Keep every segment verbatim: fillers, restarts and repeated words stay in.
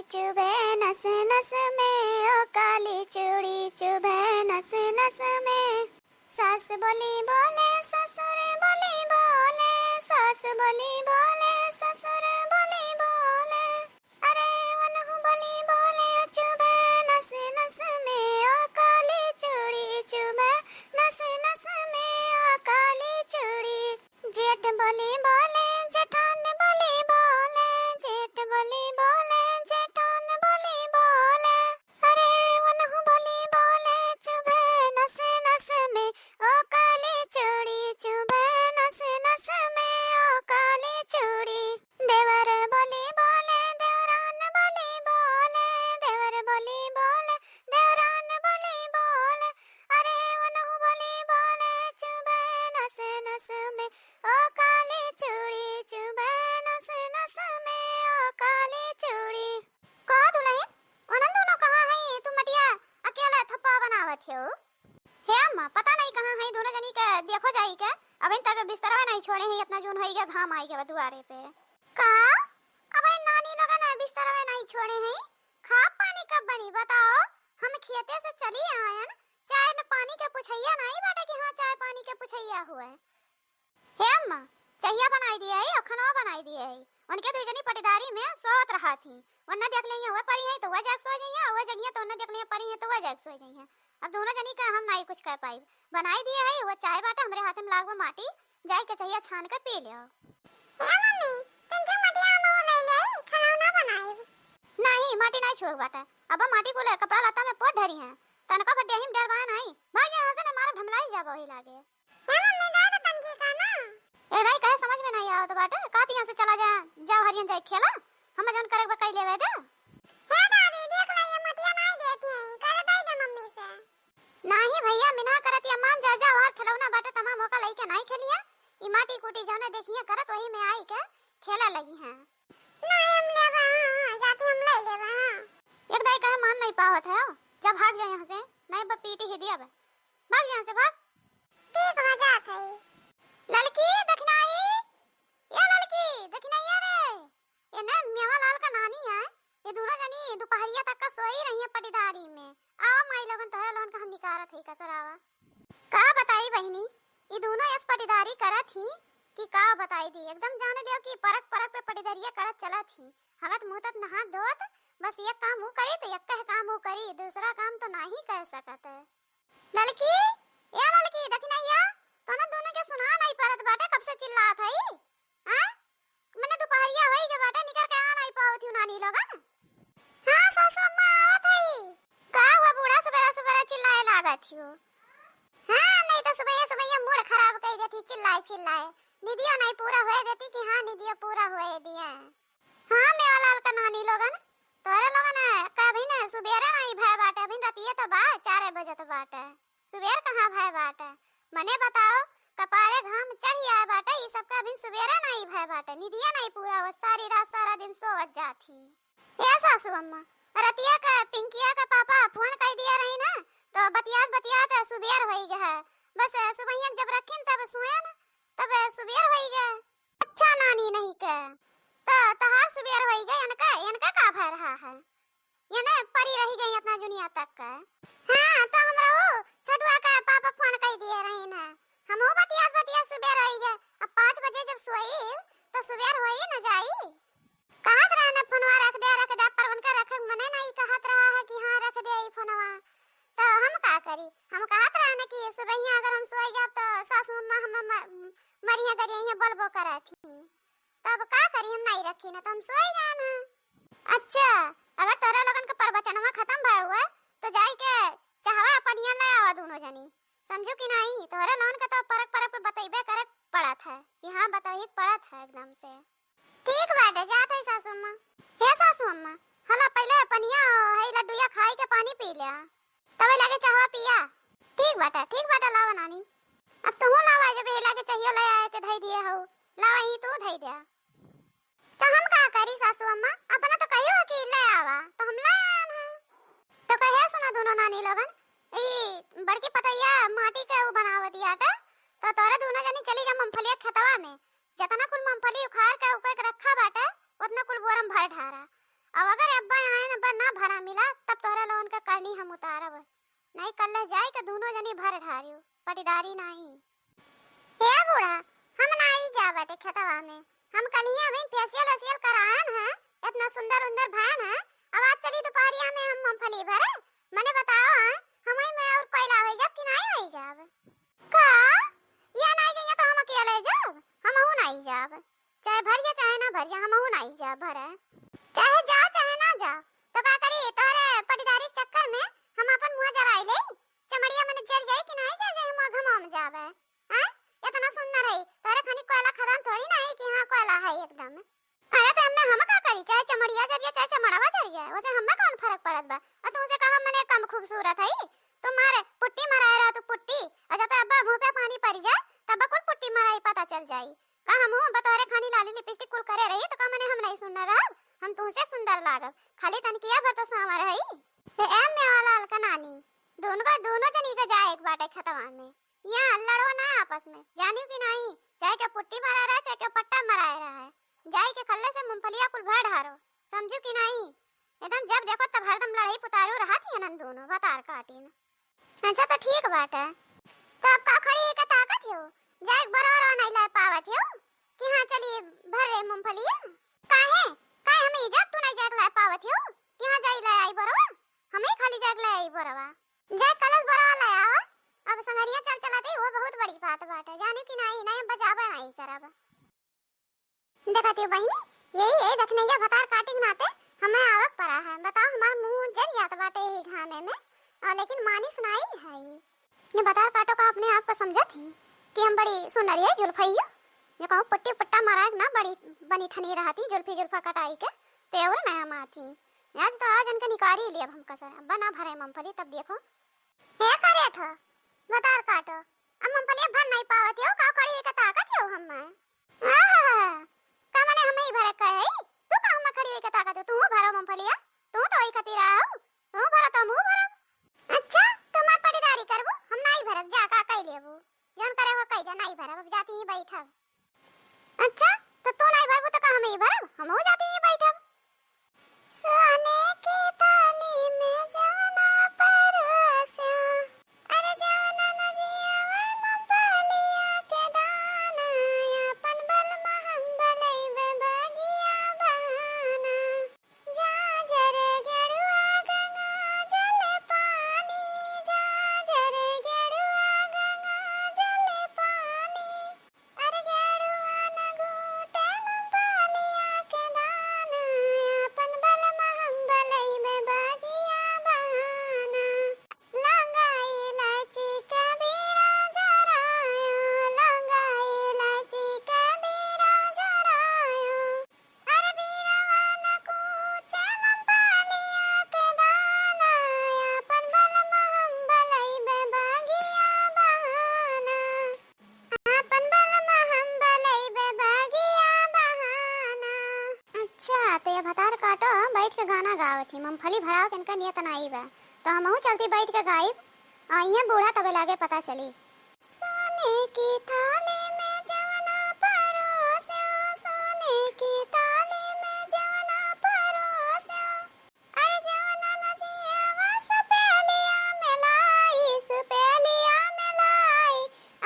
चुभे नस नस में ओ काली चूड़ी, चुभे नस नस में। सास बोली बोले, ससुर बोली बोले, सास बोली बोले, ससुर बोली बोले। अरे वनहु बोली बोले, चुभे नस नस में ओ काली चूड़ी, चुभे नस नस में ओ काली चूड़ी। जेठ बोली बोले, जेठान बोली बोले, जेठ बोली बोले, जेठान बोली बोले। अरे वनहु बोली बोले, चुभे नस नस में ओ काली चूड़ी, चुभे नस नस में ओ काली चूड़ी। देवर बोली बोले, देवरान बोली बोले, देवर बोली बोले, देवरान बोली बोले। अरे वनहु बोली बोले, चुभे नस नस में ओ काली चूड़ी, चुभे नस नस में ओ काली चूड़ी। कहो दुलहिन, ओनन दुनो कहाँ है? तू मटिया अकेला थप्पा बनावत हो। हे अम्मा, पता नहीं कहाँ है दुनो जनी के, देखो जाई के। अबहिन तक बिस्तरवा नहीं छोड़े हैं, इतना जून होई गया, घाम आई गया दुआरे पे। का? अबहिन नानी लोगन बिस्तरवा नहीं छोड़े हैं? खा पानी कब बनी बताओ? हम खेते से चली आयन, चाय न पानी के पुछैया नहीं बाटे कि हाँ चाय पानी के पुछैया हुए। हे अम्मा, चहिया बनाई दिए है और खनवा बनाई दिए है। उनके दुई जनी पटीदारी में सोवत रहा थी। उन्ना देख लेइया हुआ परी है तो वह जाके सो जाइया, वह जगिया तो उन्ना देख लेइया परी है तो वह जाके सो जाइया। अब दुनो जनी का हम नाई कुछ कह पाई। बनाई दिए है, वह चाय बाटे हमरे हाथ में लागवा माटी, जाई के चहिया छान के पी ले। हे मम्मी, तनके मटिया हम ले ले, खलौना बनाई। नहीं, माटी नहीं छुए बाटे। अब माटी कुल कपड़ा लत्ता में पोत धरी हैं। तनका बड्डिया ही में डर बाय नहीं। भाग यहाँ से न मारा ढमलाई जाबो ही लागे। ए मम्मी, दे दे तनकी का ना। ए दाई, काहे समझ में नहीं आवत बाटे? का तिया से चला जा, जाओ हरियन जाए खेला, हम जौन करे बा कई लेवे दे। हे दादी, देख ले, ये मटिया नहीं देती है, करे दे दे मम्मी से। नहीं भैया, मिना करत या मान जा, जाओ हर खिलौना बाटे तमाम होका लइके नहीं खेलिया। ई माटी कूटी जौने देखिए करत वही में आई के खेला लगी हैं। नहीं हम लेबा, हाँ, जाती हम ले लेबा, हाँ। एक दाई काहे मान नहीं पावत है, जा भाग जा यहाँ से, नहीं बा पीटी ही दिया बा। भाग यहाँ से, भाग। ठीक बा, जात हई। ललकी, दखिनाही, ए ललकी, दखिनाहिया रे, ए ने मेवा लाल का नानी है, ये दुनो जनी दुपहरिया तक का सोई रही है पटीदारी में। आवा माई लोगन, तोहरे लोगन का हम निकारत हई कसर, आवा। का बताई बहिनी, ई दुनो ऐस पटीदारी करत ही कि का बताई दी, एकदम जान लियो कि परक परक पे पटीदरिया करत चलत ही। हगत मुहतत नहात धोत, बस एक काम ऊ करी तो एक कह काम ऊ करी, दूसरा काम तो नाही कह सकत है। ललकी, ए ललकी, दखिनैया, तोहन दुनो के सुना नाई परत बाटे, कब से चिल्लात हई? हाँ? मने दुपहरिया होई के बाटे, निकर के आ नाई पावत हू नानी लोगन? हाँ सासू अम्मा, आवत हई। का हुआ बूढ़ा, सुबेरा सुबेरा चिल्लाए लागत हू? हाँ, नहीं तो सुबह सुबह मूड खराब कई देती चिल्लाए चिल्लाए। निदियो नहीं पूरा होए देती कि हाँ, निदियो पूरा होए दिए। हाँ, मेवालाल का नानी लोगन, तोहरे लोगन का अभी न सुबेरे नहीं भय बाटे, अभी रतिये तो बा, चारे बजत बाटे, सुबेर कहाँ भय बाटे? मने बताओ, कपारे घाम चढ़ी आए बाटे, ई सबका अभी सुबेरे नहीं भय बाटे, निदिया नहीं पूरा हो, सारी रात सारा दिन सोवत जात ही। ए सासू अम्मा, रतिया का पिंकिया का पापा फोन कई दिया रही ना, तो बतियात बतियात सुबेर होई गए है, बस सुबहिया जब रखिन तब सोयन, तब सुबेर होई गए। अच्छा नानी नहीं के, तो तहार सुबेर होई गए, इनका, इनका का भय रहा है? ये ने परी रही गई इतना दुनिया तक का। हाँ, तो हमरा वो छोटुआ का पापा फोन कई दिए रही ना, हम वो बतियात बतियात सुबेर होई गए। अब पाँच बजे जब सोई, तो सुबेर होई न जाई। कहत रहे ना फोनवा रख दे, रख दे, पर उनका रखे मने नहीं कहत रहा है कि हाँ, रख दे ई फोनवा। तो हम का करी? हम कहत रहे ना कि सुबहिया अगर हम सोई जाब, तो सासू अम्मा हम मर-, मरिया गरिया बोलबो करत ही। तब का करी, हम नहीं रखी ना, तो हम सोई गए ना। अच्छा, अगर तोरा लोगन के प्रवचनवा खत्म भय हुए, तो जाई के चाहवा पनिया ले आवा दोनों जनी, समझू कि नहीं? तोहरे लोगन के तो परक परक पे बतइबे करे पड़त है कि हाँ, बतही पड़त है एकदम से। ठीक बाटे, जात है सासू अम्मा। हे सासू अम्मा, हला पहले पनिया है लड्डूया खाई के पानी पी ले, तबे लागे चाहवा पिया। ठीक बाटे, ठीक बाटे, लावा नानी। अब तुहू लावा, जब यही लागे चाहिए ले आए के धई दिए हो, लावा ही तू धई दे। तो हम का करी सासू अम्मा, अपना तो कहियो कि ले आवा, तो हम ले आन है। तो कहे सुना दोनों नानी लोगन, ई बड़की पतोहिया माटी के उ बनावत आटा, तो तोरे दोनों जनी चली जा मूंगफलिया खेतवा में, जतना कुल मूंगफली उखाड़ के ऊपर के रखा बाटे, उतना कुल बोरम भर ढारा। अब अगर अब्बा यहाँ आए न, अब्बा ना भरा मिला, तब तोहरे लोगन का करनी हम उतारब। नहीं, कल्ले जाई के दूनो जनी भर ढारियो, पटीदारी नाई। हे बूढ़ा, हम नाई जाब बाटे खेतवा में। हम कलिया अभी फेशियल वेशियल करायन है, इतना सुंदर उंदर भयन है। अब आज चली दोपहरिया में हम मूंगफली भरे। मने बताओ, हाँ, हमही में और कोयला होई जाब कि नाई होई जाब? का? या नाई जइया तो हम अकेले जाब? हमहू नाई जाब। चाहे भरिया चाहे ना भरिया, हमहू नाई जाब भरे। चाहे जाओ चाहे ना जाओ, तो का करी, तोहरे पटीदारी के चक्कर में हम अपन मुँह जराई ले। चमड़िया मने जर जाई कि नाई जर जाई, मुँह घमाम जाबे। हैं? इतना सुंदर है, तोहरे खानी कोयला खदान थोड़ी ना है कि हाँ कोयला है एकदम। अरे तो हमें, हम का करी, चाहे चमड़िया जरिया चाहे चमड़वा जरिया, उसे हमें कौन फर्क पड़त बा? और तुमसे कहा मने कम खूबसूरत है, तुम्हारे पुट्टी मराए रहा तू पुट्टी, और जब अब्बा मुँह पे पानी पड़ जाए तब कुल पुट्टी मराई पता चल जाई। का हम हूँ बतौरे खानी लाली लिपस्टिक कुल करे रही तो का मने हम नहीं सुनना रहब? हम तुमसे सुंदर लागब, खाली तनकिया भर तो सांवर है। ए एम में वाला अलका नानी, दोनों का, दोनों जनी का जाए एक बाटे खेतवा में। यहाँ लड़ो ना आपस में, जानियो कि नहीं? चाहे के पुट्टी मराए रहा, चाहे के पट्टा मराए रहा है, जाई के खल्ले से मूंगफलिया कुल भर ढारो, समझू कि नहीं? एकदम जब देखो तब हरदम लड़ाई पुतारू रहत ही अनन दोनों, भतार काटिन। अच्छा तो ठीक बाटे, तो अब का खड़ी होके ताकत हो? जाए बरवा नहीं लाए पावत हो कि हाँ चली भर रे मूंगफलिया? काहे? काहे हम इज्जत तू नहीं जाए लाए पावत हो कि हाँ जाई लाए आई बरवा? हम ही खाली जाए लाए आई बरवा। जाए कलश बरवा लाया हो। अब संगरिया चल चलाते ही वो बहुत बड़ी बात बाटे, जाने की नाई, नाई हम बजाबे नाई करब। देखती हो बहिनी, यही, यही देखनैया भतार काटे के नाते हमें आवक पड़ा है। बताओ, हमार मुंह जर जात बाटे यही घामे में, और लेकिन मानिस नाई है। ये भतार काटो का अपने आप को समझत ही कि हम बड़ी सुनरी है जुल्फैया। ये कहूँ पुट्टी पुट्टा मारा ना बड़ी बनी ठनी रहती जुल्फी जुल्फा कटाई के, ते और नया माथी। आज तो आज इनके निकारी लिए अब हम कसर, अब ना भरे मूंगफली तब देखो। हे करेठ, भतार काटो, अब मूंगफलिया भर नहीं पावत हो, का खड़ी होके ताकत हो हम? आहा, का मने हम ही भरे कहे? तू का हम खड़ी होके ताकत हो? तू भरो मूंगफलिया, तू तो वही खती रहा हो, तू भरो तो हम भरब। अच्छा, तुम्हार पटीदारी करबो, हम नहीं भरब, जा का कह लेबो, जौन करे हो कह जा, नहीं भरब, अब जाती ही बैठब। अच्छा, तो तू नहीं भरबू तो का हम ही भरब? हमहू जाती ही बैठब। सोने की थाली में जौना परोसा, अरे जौना नजिया में मूंगफलिया के दाना, अपन बलमा हम बलैबे बगिया बहाना। झांझर गेड़ुआ गंगा जल पानी, झांझर गेड़ुआ गंगा जल पानी। अरे गेड़ुआ न घूटे मूंगफलिया के दाना, अपन बलमा हम बलैबे बगिया बहाना। लौंगा इलायची के बीरा जरायो, लौंगा इलायची के बीरा जरायो। अरे बीरवा न कूचे मूंगफलिया के दाना, अपन बलमा हम बलैबे बगिया बहाना। आपन बलमा हम बलैबे बगिया बहाना। अच्छा, तो ये भतार काटो, बैठ के गाना गावत ही, मूंगफली भराव के इनका नियत नाई बा, तो हमहू चलती बैठ के गाइब, आ इहे बूढ़ा तबे लागे पता चली। सोने की थाली में जवना परोस्यो, सोने की थाली में जवना परोस्यो। अरे जवना नजियवा सुपेलिया में लाई, सुपेलिया में लाई,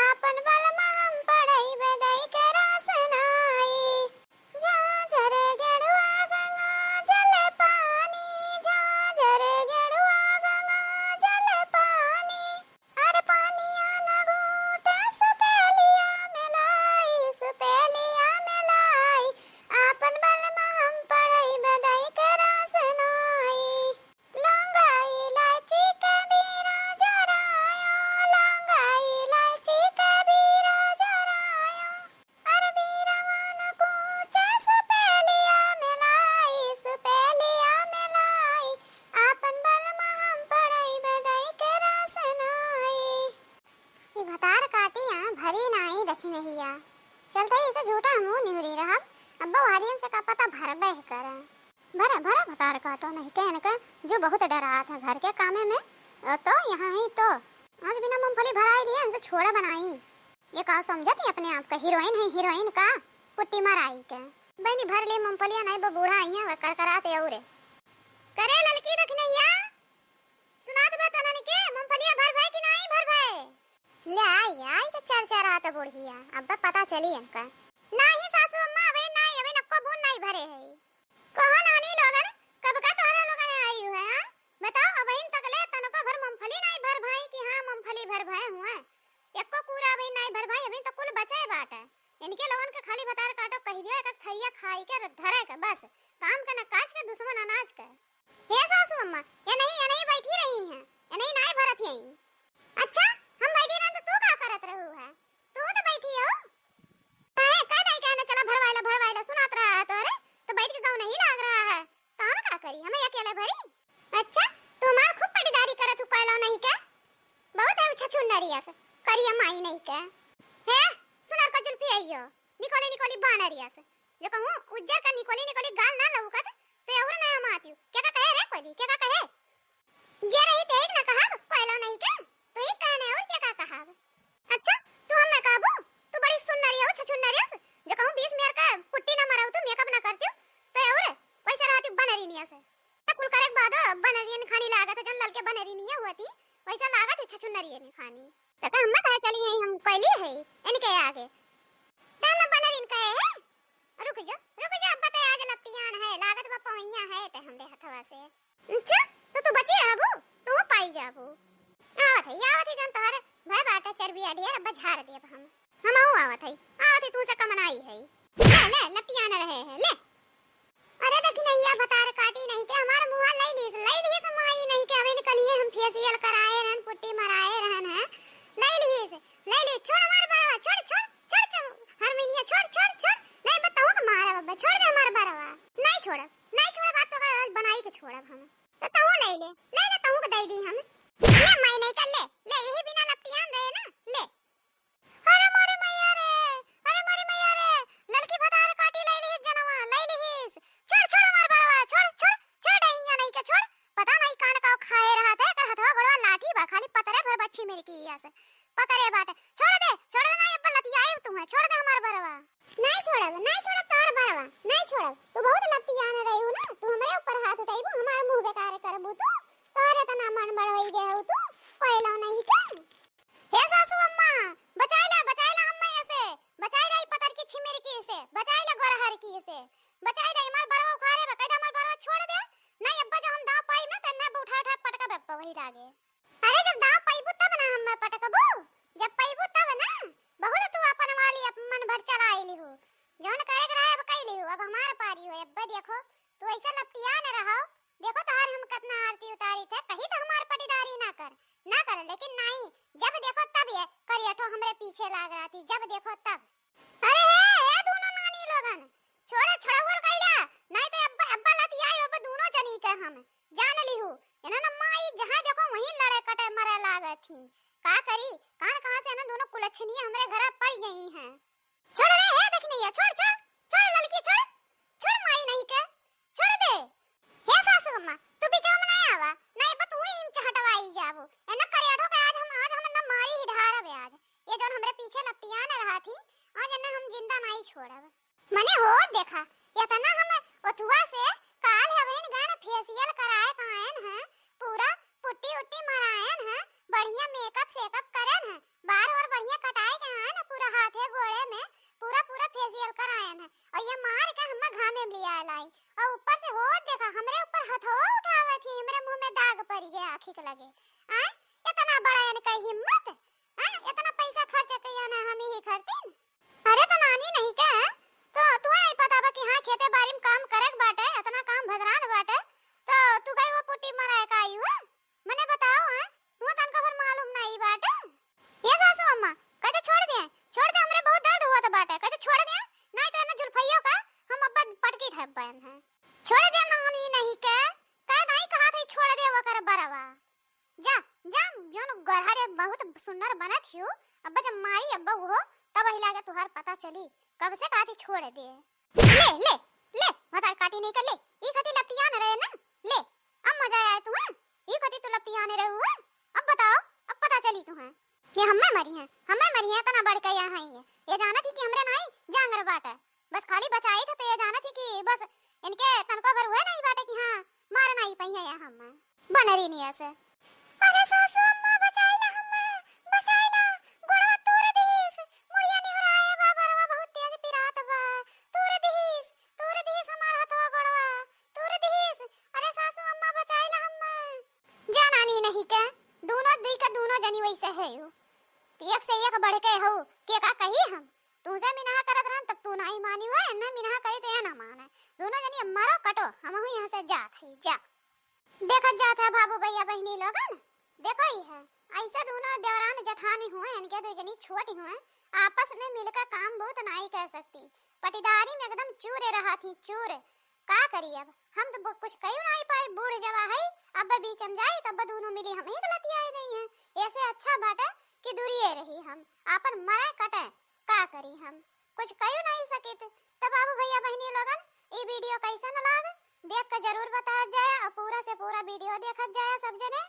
आपन बलमा हम पढ़इबे दई के रोसनाई। झांझर गेड़ुआ गंगा जल पानी, झांझर गेड़ुआ गंगा जल पानी। अरे पनिया न घूटे सुपेलिया में लाई, सुपेलिया में लाई, आपन बलमा हम पढ़इबे दई के रोसनाई। लौंगा इलायची के बीरा जरायो, लौंगा इलायची के बीरा जरायो। अरे बीरवा न कूचे सुपेलिया में लाई, सुपेलिया में लाई, आपन बलमा हम पढ़इबे दई के रोसनाई। ई भतार काटी आ भरी नाई दखिनहिया। चलते ही इसे झूठा हमहू निहुरी रहब, अब्बो हरियन से का पता भरबे ही करे। भरा, भरा भतार काटो, नहीं के इनके जो बहुत डरात है घर के कामे में, अ, तो यहाँ ही तो। आज बिना मूंगफली भराई लिए इनसे छोड़ा बनाई। ये का समझत ही अपने आप का हीरोइन है, हीरोइन का पुट्टी मराई के। बहनी भर ले मूंगफलिया, नहीं वो बूढ़ा आई है, वह करकरात ते औरे। करे ललकी दखिनैया, सुनात बा तनन के, मूंगफलिया भर भय कि नाई भर भय? ले आई, आई के चरचरात बुढ़िया, अब्बे पता चली इनका। नाही सासू अम्मा, अबे नाई, अबे नक्को बून नाई भरे है। कहो नानी लोगन, कब का तोहरा लोगन आई है, हाँ? बताओ, अबहिन तक ले तनको भर मूंगफली नाई भर भय कि हाँ, मूंगफली भर भय हुए। एक्को कूरा अबहिन नाई भर भय, अबहिन तो कुल बचे बाटे। इनके लोगन के खाली भतार काटो कहि दिया, एक एक थरिया खाई के धरे के, बस। काम के न काज के, दुश्मन अनाज के। हे सासू अम्मा, ये नहीं, ये नहीं बैठी रही हैं, ये नहीं नाई भरत यही। अच्छा, हम बैठी रहन तो तू का करत रहू है? तू तो बैठी हो। काहे, कह दई के ना चला भरवाइला, भरवाइला, सुनात रहा है तोहरे, तो बैठ के गाँव नहीं लाग रहा है, तो हम का करी, हमें अकेले भरी। अच्छा, तू हमार खूब पटीदारी करत हूँ, कैलो नहीं के? बहुत है उछा छुन्नरिया से, करिया माई नहीं के। हे, सुनर का जुल्फी आई हो, निकोली निकोली बानरिया से। जो कहूँ उज्जर का निकोली निकोली गाल ना लौकत, तो और नया मातियो। क्या का कहे रे कोली, क्या का कहे? जे रही ते एक ना कहाब, कोयलो नहीं के? तू ही कहने और क्या का कहाब? अच्छा, तू हमें कहबू? तू बड़ी सुन्नरी हो, छछुन्नरी हो, जो कहूँ बीस मेर का पुट्टी ना मराऊ तू, मेकअप ना करती हो, तो और वैसे रहती बनरी निया से। तो कुल करे के बाद बनरियन खानी लागत है, जौन ललके बनरी निया हुआ थी, वैसा लागत है छछुन्नरियन खानी। तो का हम्मत है, चली है, हम कैली है इनके आगे। तो हम बनरिन कहे है, रुक जो, रुक जो, अब बताए आज लपटियान है, लागत बा पवैया है, ते हमरे हथवा से। अच्छा, तो तू बची रहबू, तू पाई जाबू। आवत है, आवत है, जौन तोहरे भय बाटे चर्बिया ढेर, अब झाड़ देब हम। हम आऊ आवत है, आवत है, तू से कमनाई है। ले, ले, लपटियान रहे है, ले। अरे देखी नहीं, ये भतार काटी नहीं के हमार मुँह लई लीस, लई लीस माई नहीं के, अबे निकलिए हम फेशियल कराए रहन, पुट्टी मराए रहन है, लई लीस, लई लीस, छोड़ हमार बरवा, छोड़, छोड़, छोड़, छोड़, हरमिनिया, छोड़, छोड़, छोड़, नहीं बताऊँ के मारा बब्बा, छोड़ दे हमार बरवा, नहीं छोड़ब, नहीं छोड़ब, आज तो आज बनाई के छोड़ब हम। तो तहूँ ले ले, ले ले, तहूँ के दे दी हम। ले माई नहीं कर ले, ले यही बिना लपटियान रहे ना, ले। अरे मोरे मैया रे, अरे मोरे मैया रे, ललकी भतार काटी ले लिहिस जनवा, ले लिहिस। छोड़, छोड़ हमार बरवा, छोड़, छोड़, छोड़ डैनिया नहीं के, छोड़। पता नहीं कान का खाए रहा था, एकर हथवा गोड़वा लाठी बा, खाली पतरे भर बच्ची मेरे की यस। पतरे बाटे, छोड़ दे, छोड़ दे, नहीं अब लतियाई तू है, छोड़ दे हमार बरवा। नहीं छोड़ब, नहीं छोड़ब तोहर बरवा, नहीं छोड़ब। तू बहुत लतियान रही हो ना, तू हमरे ऊपर हाथ उठाईबू, हमार मुंह बेकार करबू तू, तोहरे तना मन बढ़ होई गए हो तू, कोयला नहीं का। हे सासू अम्मा, बचाई ला, बचाई ला अम्मा ऐसे, बचाई ला ई पतर की छिमिर की से, बचाई ला गोरहर की से, बचाई ला हमार बरवा उखाड़े बा, कह दे हमार बरवा छोड़ दे, नहीं अब्बा जब हम दाव पाई ना, तो ना उठा उठा पटका बेप्पा वही लागे। अरे जब दाव पइबू तब ना हम्मे पटकबू, जब पइबू तब ना। बहुत तू अपन वाली अप-, मन भर चला आइली हो, जौन करे के रहे अब कइली हो, अब हमार पारी हो। अब्बे देखो तू ऐसे लपटिया न रहो, देखो तोहार हम कितना आरती उतारी थे, कही तो हमार पटीदारी ना कर, ना कर, लेकिन नहीं, जब देखो तब ये करियठो हमरे पीछे लाग रहा थी, जब देखो तब। अरे हे, हे दोनों नानी लोगन, छोड़े, छोड़ौल कइला, नहीं तो अब्बा, अब्बा लतियाई, अब्बा दोनों जनी के हम जान लिहू। इन्हन माई जहाँ देखो वहीं लड़े कटे मरे लागत ही। का करी, कान कहाँ से इन्हन दोनों कुलच्छनी हमरे घरा पड़ गई हैं। छोड़ रे, हे देखी नहीं है, छोड़, छोड़, छोड़ ललकी, छोड़, छोड़ माई नहीं के, छोड़ दे। हे सासू अम्मा, तू बीचवा में नहीं आवा, नहीं बा तू ही इनसे हटवाई जाबो। एना करियाठो के आज हम, आज हम ना मारी ही ढारबे आज। ये जौन हमरे पीछे लपटिया न रहा थी, आज एना हम जिंदा नहीं छोड़ब। मने हो देखा, इतना हम ओथुआ से काल हवेन गन फेशियल कराए के आयन हैं, पूरा पुट्टी उट्टी मरायन हैं, बढ़िया मेकअप सेकअप करन हैं, बार वार बढ़िया कटाए के आयन हैं, पूरा हाथे गोड़े में पूरा पूरा फेशियल करायन हैं, और ये मार के हम्मा घामे में लिया लाई, और ऊपर से हो देखा हमरे ऊपर हथवा उठावत ही, हमरे मुंह में दाग पड़ गया आँखी के लगे। आय, इतना बड़ा इनका हिम्मत, आय, इतना पैसा खर्च किया ना हम ही करतीन। अरे तो नानी नहीं के, तो तू नहीं पता बा कि हाँ खेते बारी में काम करे के बाटे, इतना काम भदरान बाटे, तो तू गई वो पुट्टी मराए का आई हुआ? मने बताओ, हाँ? तू तनका भर मालूम नहीं बाटे? ये सासू अम्मा, कह दे छोड़ दे, छोड़ दे, हमरे बहुत दर्द हुआ था बाटे, कह दे छोड़ दे, नहीं तो इन्हें जुल्फैया का हम अब्बा पटकी थे बहन है। छोड़ दे नानी नहीं के, कह नहीं कहा थे छोड़ दे वो कर बरवा। जा, जा, जौन गरहरे बहुत सुंदर बनत हियो, अब्बा जब मारी अब्बा उहो, तब हिला के तुहार पता चली, कब से कहती छोड़ दे। ले, ले, ले, भतार काटी नहीं कर ले, ई खातिर लपटियान रहे ना, ले, अब मजा आया तुम्हें, ई खातिर तू लपटियाने रहू है, अब बताओ, अब पता चली तुम्हें। ये हम्मे मरी हैं, हम्मे मरी हैं, इतना बढ़ के यहाँ आई है, ये जानत ही कि हमरे नाई जांगर बाटे, बस खाली बचाई थे तो ये जानत ही कि बस इनके तनका भर हुए नहीं बाटे नरिनिया से। अरे सासू अम्मा, बचाइला हम्मा, बचाइला, गोड़वा तूर दिहिस, मुड़िया निहुराए बा, बरवा बहुत तेज पिरात बा, तूर दिहिस, तूर दिहिस हमार हथवा गोड़वा, तूर दिहिस, अरे सासू अम्मा, बचाइला हम्मा। जानानी नहीं के, दूनो दुई के दूनो जनी वैसे है यू, एक से एक बढ़ के हो, के का कही हम, तुमसे मिनहा करत रहन तब तू नाई मानी हुए, न मिनहा करी तो ये ना माने, दूनो जनी अब मरो कटो, हमहू यहाँ से जात है, जा। देखत जात है बाबू भैया बहिनी लोगन, देखो ही है, ऐसे दूनो देवरान जेठानी हुए, इनके दो जनी छोटी हुए, आपस में मिलकर काम बहुत नाई कर सकती। पटीदारी में एकदम चूर रहा थी, चूर। का करी अब, हम तो ब-, कुछ कही नाई पाई, बूढ़ जवा है, अब बीच में जाई तब दूनो मिली हम ही गलतियाई गई हैं। ऐसे अच्छा बाटे कि दूरिये रही हम, आपन मरे कटे, का करी हम, कुछ कही नाई सकित। तब बाबू भैया बहिनी लोगन, ई वीडियो कैसन लाग, देख के जरूर बताया जाए और पूरा से पूरा वीडियो देखत जाए सब जने।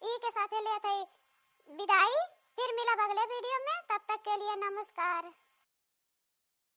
ई के साथे लेत है विदाई, फिर मिलब अगले वीडियो में, तब तक के लिए नमस्कार।